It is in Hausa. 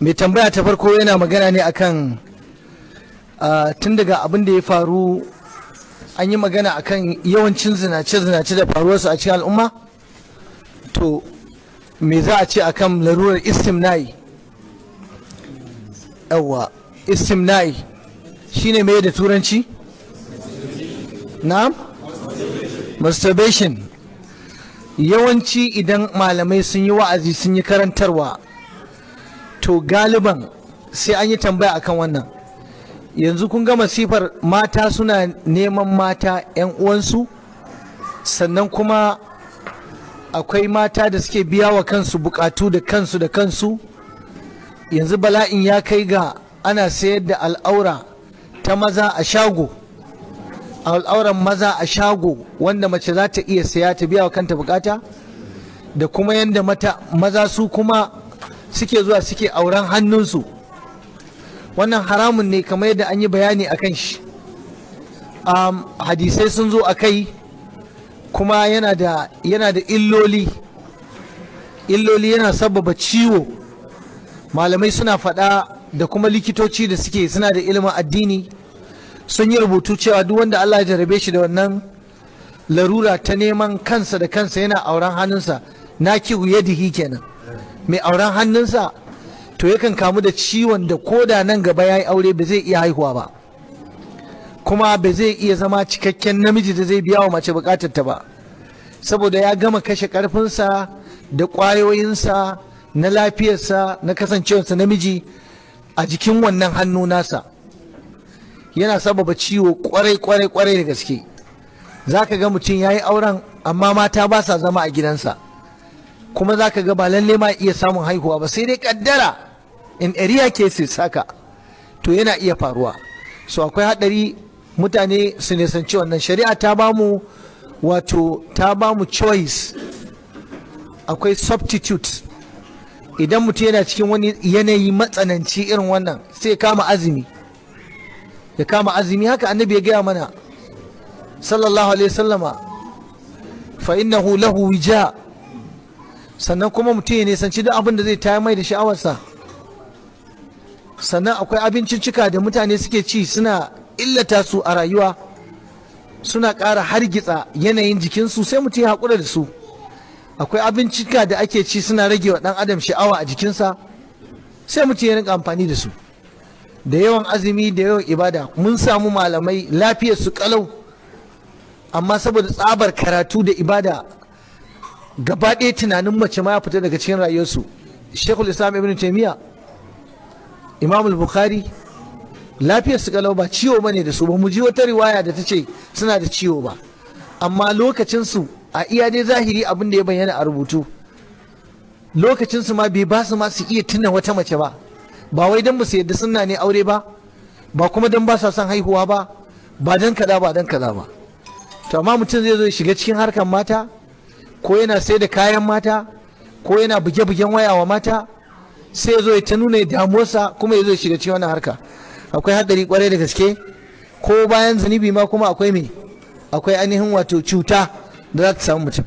Mai tambaya ta farko yana magana ne akan tun daga abin da ya faru, an yi magana akan yawancin zinace-zinace da faruwarsu a cikin al'umma. To me za a ce akan larurar istimna'i? Yawwa, istimna'i shine me da turanci? Na'am, masturbation. Yawanci idan malamai sun yi wa'azi, sun yi karantarwa, to galiban sai an yi tambaya akan wannan. Yanzu kun ga masifar mata suna neman mata 'yan uwansu, sannan kuma akwai mata da suke biya wa kansu bukatu da kansu da kansu. Yanzu bala'in ya kai ga ana sayar da al'aura ta maza a shago, al'auran maza a shago, wanda mace za ta iya saya ta biya wa kanta bukata, da kuma yadda mata maza su kuma suke zuwa suke auren hannunsu. Wannan haramun ne, kamar yadda an yi bayani a kan shi. Hadisai sun zo a kai, kuma yana da illoli. Illoli, yana sababa ciwo. Malamai suna faɗa, da kuma likitoci da suke suna da ilimin addini sun yi rubutu cewa duk wanda Allah ya jarabe shi da wannan larura ta neman kansa da kansa, yana auren hannunsa, na kihu yadihi kenan, mai auren hannunsa, to yakan kamu da ciwon da koda nan gaba ya yi aure ba zai iya haihuwa ba, kuma ba zai iya zama cikakken namiji da zai biya wa mace bukatar ta ba, saboda ya gama kashe karfinsa da ƙwayoyinsa na lafiyarsa na kasancewarsa namiji a jikin wannan hannu nasa. Yana sababa ciwo kwarai kwarai kwarai da gaske. Za ka ga mutum ya yi auren, amma mata ba sa zama a gidansa, kuma za ka ga ba lalle ma iya samun haihuwa ba, sai dai kaddara in area cases haka to yana iya faruwa. So akwai hadari, mutane su nisanci wannan. Shari'a ta bamu, wato ta bamu choice, akwai substitute. Idan mutum yana cikin wani yanayi matsananci irin wannan, sai kama azumi, ya kama azumi. Haka annabi ya gaya mana sallallahu alaihi wasallama, fa innahu lahu wija. Sannan kuma mutum ya nisanci duk abin da zai tayar mai da sha'awarsa. Sannan akwai abinciccika da mutane suke ci, suna illata su a rayuwa, suna ƙara hargitsa yanayin jikinsu, sai mutum ya haƙura da su. Akwai abincika da ake ci suna rage wa ɗan adam sha'awa a jikinsa, sai mutum ya rinka amfani da su. Da yawan azumi da yawan ibada, mun samu malamai lafiyar su kalau, amma saboda tsabar karatu da ibada, gaba ɗaya tunanin mace ma ya fita daga cikin rayuwarsu. Shekul Islam Ibn Taimiyya, Imam Bukhari, lafiyar su kalau, ba ciwo bane da su, ba mu ji wata riwaya da ta ce suna da ciwo ba, amma lokacin su, a iya dai zahiri abin da ya bayyana a rubutu, lokacin su ma bai ba su ma su iya tuna wata mace ba. Ba wai dan ba su yadda sunna ne aure ba, ba kuma dan ba sa son haihuwa ba, ba dan kaza ba, dan kaza ba. To amma mutum zai zo ya shiga cikin harkar mata, ko yana sai da kayan mata, ko yana buge-bugen waya wa mata, sai ya zo ya ta nuna damuwarsa, kuma ya zo ya shiga cikin wannan harka. Akwai haɗari kwarai da gaske. Ko bayan zunubi ma kuma akwai me, akwai ainihin wato cuta da za ta samu mutum.